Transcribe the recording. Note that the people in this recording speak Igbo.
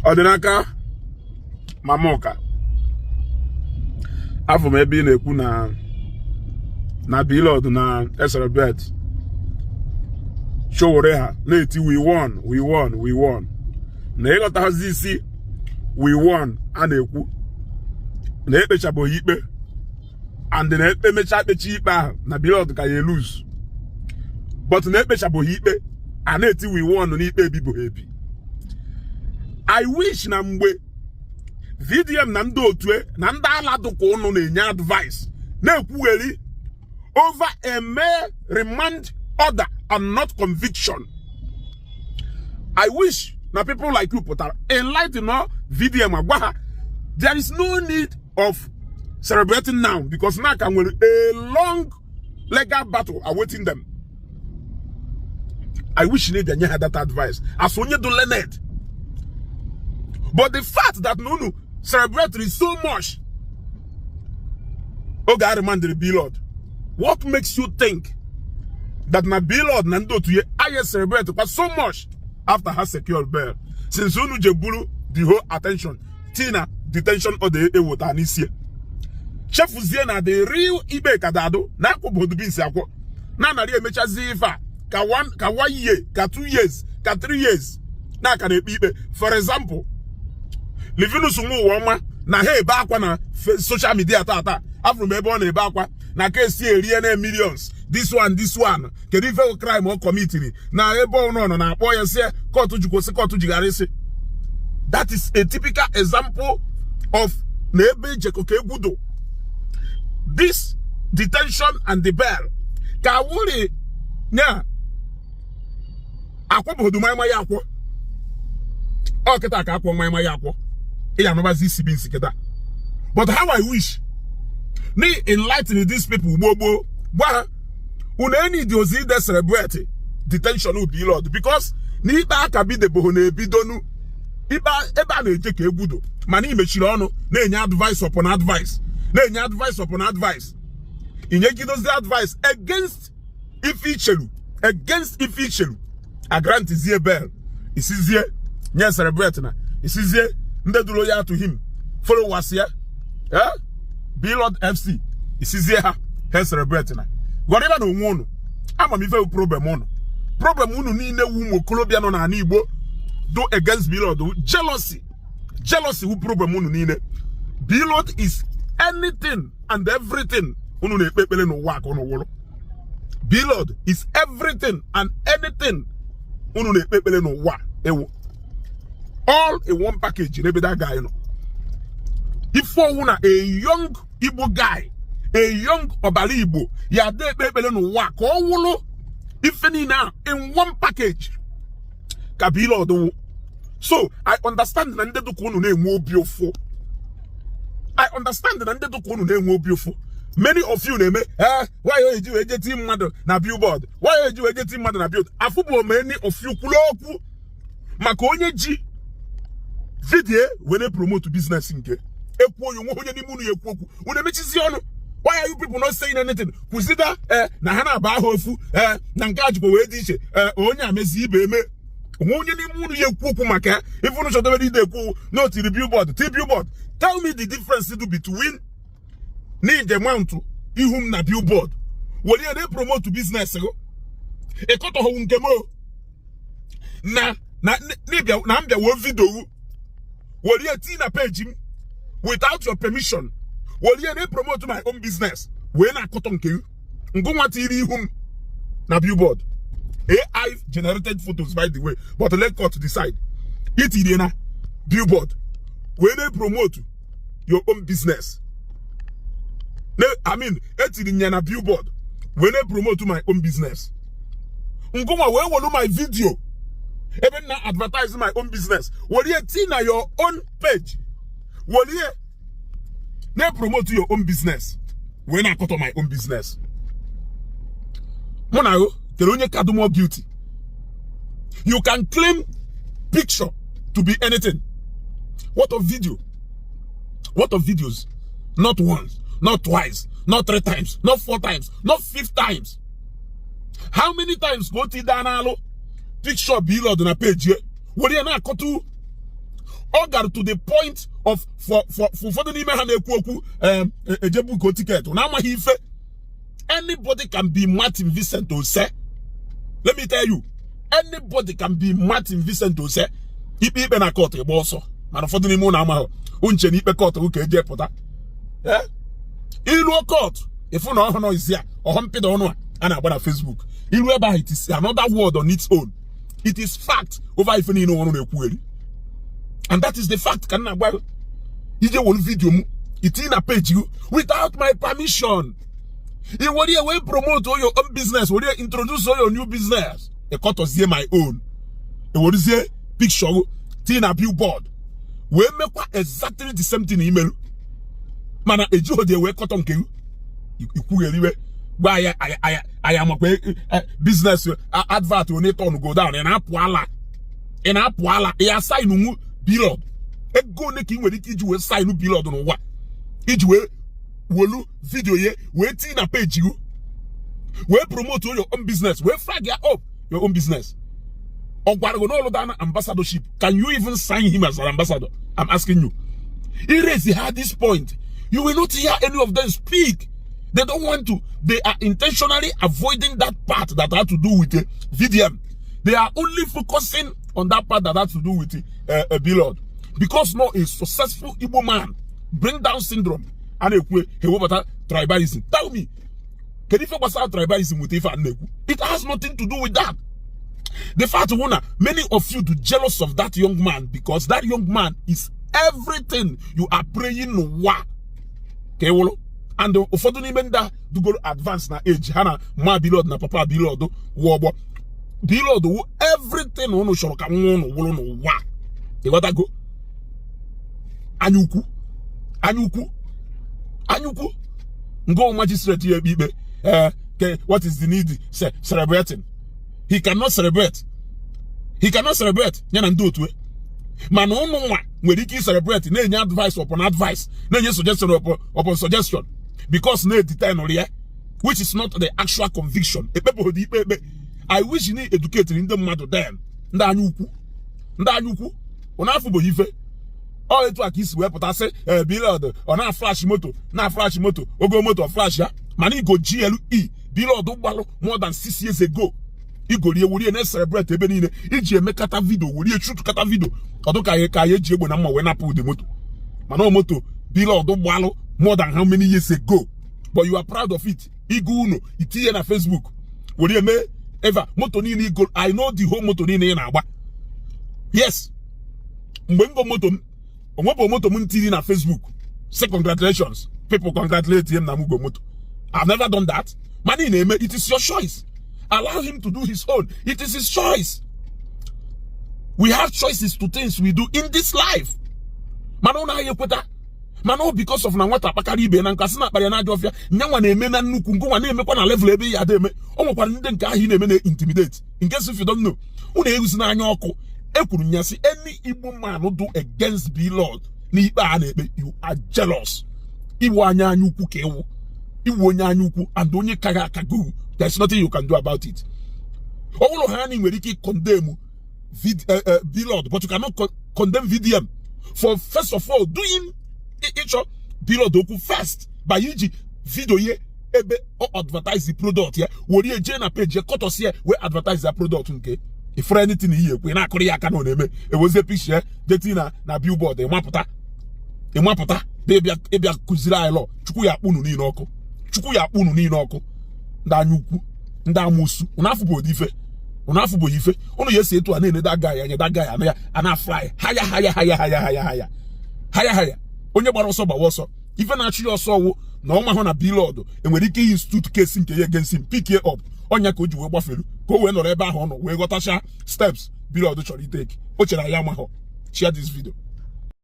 Ọdịnaka mama ụka, afọ m ebe ị na-ekwu na Blord na e-celebrate Sowore ha na-eti "We won, we won, we won," na ịghọtazi isi "we won" a na-ekwu na ekpechabụghị ikpe, and na ekpe mechaa kpechi ikpe ahụ na Blord ka ya e-lose, but na ekpechabụghị ikpe a na-eti "we won" n'ikpe ebiboghị ebi. I wish na mgbe VDM na ndị otu na ndị ala dụka ụnụ na-enye advice na-ekwugheri over a mere remand order and not conviction. I wish na people like you pụtara enlighten no VDM, agwa ha there is no need of celebrating now because now ka nwere a long legal battle awaiting them. I wish na enye ha that advice as onye do learned, but the fact that unu celebrate so much oge a remanded Blord, what makes you think that na Blord na ndị otu ya aye celebrate kwa so much after ha secure bail, since unu je buru the whole attention tina detention order ewota n'isi, chefuzie na the real ikpe ka dado na akwụbodo bisi akwọ na anarị emechazi ife a ka one, ka 1 year, ka 2 years, ka 3 years na aka na-ekpe ikpe? For example, Livinus Nwa na ha ebe akwa na social media tata, afụrụ m ebe ọ na-ebe akwa na kesi erie na millions, this one, this one. Kedu ife crime ọ commitiri na ebe ọ nọ na-akpọ ya si court jikwosi court jighara isi? That is a typical example of na ebe ejekọ ka egwu do. This detention and the bail ka wuri nya akwụbodo maịma ya akwọ ọ kịta ka akwọ maịma ya akwọ ị anụbazi isi bi nsi kịta. But how I wish na enlighten these people gboo gboo, gwa ha unu eni dị ozi ide celebrate detention Blord, because na ikpe aka bideboho na-ebidonu ikpe ebe a na-eje ka egwudo, mana ị mechiri ọnụ na-enye advice upon advice, na-enye advice upon advice, inyegidozi advice against ife ichelu, against ife ichelu. Agrantizie bail, isizie nye celebrate na isizie ndị duru ya to him, followers ya, eh, Blord FC, isizie ha ha celebrate na gwara na onwe unu. Ama m ife bụ problem unu. Problem unu niile wu ụmụ okorobịa nọ n'ala Igbo do against Blord, jealousy. Jealousy wu problem unu niile. Blord is anything and everything unu na-ekpe ekpere n'ụwa ka unu wụrụ. Blord is everything and anything unu na-ekpe ekpere n'ụwa ewu, all in one package n'ebe that guy nọ. Ife ọwụ na a young Igbo guy, a young ọbara Igbo ya ada ekpe ekpere n'ụwa ka ọ wụrụ, ife niile a in one package ka Blord wụ. So I understand na ndị dụka unu na-enwe obi ụfụ. I understand na ndị dụka unu na-enwe obi ụfụ. Many of you na-eme, eh, why eji wee je ti mmadụ na billboard? Why eji wee je ti mmadụ na billboard? Afụbụ many of you kwuru okwu maka onye ji video wee na-promote business nke ekwuo ya. Onwe onye n'ime unu ya ekwu okwu, unu emechizi ọnụ. Why are you people not saying anything? Kwụsịda, eh, na ha na-aba aha ofu, eh, na nke a jikwa wee dị iche, eh, onye amezi ibe eme. Onwe onye n'ime unu ya ekwu okwu maka ya. Ife unu chọdebere ide ekwu na otiri billboard, ti billboard. Tell me the difference do between n'ije mount ihu m na billboard were ya na-promote business gị, ịkọtọghị nke m o, na n'ịbịa na mbịa wee video were ya tii na page m without your permission, were ya na-promote my own business, wee na-akọtọ nke gị, ngụnwa tiri ihu m na billboard, AI generated photos, by the way, but let court decide, itirie na billboard wee na-promote your own business na, I mean, etiri nya na billboard wee na-promote my own business, ngụnwa wee welu my video ebe m na advertise my own business were ya tii na your own page, were ya na-promote your own business, wee na-akọtọ my own business. Mụ na gị kere onye ka dị more guilty? You can claim picture to be anything. What of video? What of videos? Not once, not twice, not three times, not four times, not five times. How many times ka o ti daa n'alụ picture Blord na page ya were ya na-akọtụ? Ọ gara to the point of for ụfọdụ n'ime ha na-ekwu okwu ejebuko ticket na amaghị ife. Anybody can be Martin Vincent Ose. Let me tell you, anybody can be Martin Vincent Ose. Ikpe ikpe na court, ịgba ọsọ. Mana ụfọdụ n'ime ụlọ amaghị nche na ikpe court ka eje pụta. Iruo court, ịfụ na ọhụrụ izi a ọhọ mpịda ọnụ a na-agba na Facebook. Iru ebe ahụ, it is another world on its own. It is fact over ife niile ọrụ na-ekwugheri, and that is the fact. Ka m na-agwa gị, ije were video m itinye na page gị without my permission, i were ya wee promote your own business, were ya introduce your new business, ịkọtọzie my own, ewerezie picture gị tinye na billboard, wee mekwa exactly the same thing imerụ, mana ejighị wee kọtọ nke gị. Ikwugheriwe gwa ya anyị amakwa business advert onye turn go down. Ị na-apụ ala, ị na-apụ ala. Ị assign nwu Blord ego ole ka ị nwere ike iji wee sign Blord n'ụwa, iji wee welu video ye wee tinye na page gị, wee promote your own business, wee flag ya up your own business? Ọ gwara gị n'ọlụ dana ambassadorship? Can you even sign him as an ambassador? I'm asking you. Erase at this point, you will not hear any of them speak. They don't want to. They are intentionally avoiding that part that had to do with the VDM. They are only focusing on that part that has to do with Blord, because no a successful Igbo man bring down syndrome a na-ekwu ewebata tribalism. Tell me, kedu ife gbasara tribalism with ife a na-ekwu? It has nothing to do with that. The fact wụ na many of you do jealous of that young man, because that young man is everything you are praying n'ụwa ka ị wụrụ. And ụfọdụ n'ime ndị a dugoro advance na age ha na ma Blord na papa Blord wụ ọgbọ. Blord wụ everything unu chọrọ ka nwa unu wụrụ n'ụwa. Ịghọtago? Anya ukwu, anya ukwu, anya ukwu. Ngo magistrate ya ekpe ikpe ee ke, what is the need celebrating? He cannot celebrate, he cannot celebrate ya na ndị otu. Mana ụnụ nwa nwere ike celebrate, na-enye advice upon advice, na-enye suggestion upon suggestion, because na-editen ya, which is not the actual conviction. Ekpepụghị ikpe ekpe. I wish na educate ndị mmadụ then. Ndị anya ukwu, ndị anya ukwu, ụnụ afụbeghị ife. Ọ etu a ka isi wee pụta sị ee Blord ọ na-aflash moto, na-aflash moto, ogo moto flash ya. Mana igo GLE Blord gbalụ more than 6 years ago, igorie, werie na-celebrate ebe niile, iji emekata video, werie chutukata video ọdụ ka anyị eji egbe na mma wee napụ ụdị moto. Mana moto Blord gbalụ more than how many years ago, but you are proud of it. Igo unu itinye na Facebook, were eme eva moto niile igo. I know the whole moto niile ị na-agba. Yes, mgbe ngo moto m onwepụ moto m ntiri na Facebook say congratulations, people congratulate him na m go moto. I've never done that. Mana ị na-eme. It is your choice. Allow him to do his own. It is his choice. We have choices to things we do in this life. Mana ụnụ anyị ekweta, mana ọ because of na nwata kpakara ibe na nkasị na akpara ya n'ajọ ọfịa. Nyanwa na-eme na nnukwu, ngụnwa na-emekwa na level ebe ya ada eme. O nwekwara ndị nke ahụ ị na-eme na intimidate. In case if you don't know, unu egusi n'anya ọkụ ekwuru nya sị any Igbo man do against Blord n'ikpe a na-ekpe, you are jealous. Iwu anya ukwu ka ịwụ, iwu onye anya ukwu and onye kaga aka go. There's nothing you can do about it. Ọ bụrụ ha na nwere ike condemn Blord, but you cannot condemn VDM for first of all doing ịchọ Blord okwu first by iji video ye ebe ọ advertise the product ya, were ya jee na page ya, kọtọsi ya, wee advertise ya product nke ifuru. Anything iyi ekwe na-akụrụ ya aka na ọ na-eme, ewezie picture ya jeti na billboard. Ịmapụta, ịmapụta ịbịa kụziri anyị lọ. Chukwu ya akpụ unu niile ọkụ. Chukwu ya akpụ unu niile ọkụ. Ndị anya ukwu, ndị amụsụ, unu afụbụ ife, unu afụbụ ife. Unu ya esi etu a na-ene that guy anya, that guy ana ya a na-afly haya haya haya haya haya haya haya haya. Onye gbara ọsọ gbawa ọsọ. Ife na-achụ ya ọsọ wụ na ọ mahụ na Blord enwere ike institute case nke ya against him, pick up ọnya ka o ji wee gbafere, ka o wee nọrọ ebe ahụ ọ nọ wee ghọtacha steps Blord chọrọ itake. O chere ya amahọ. Share this video.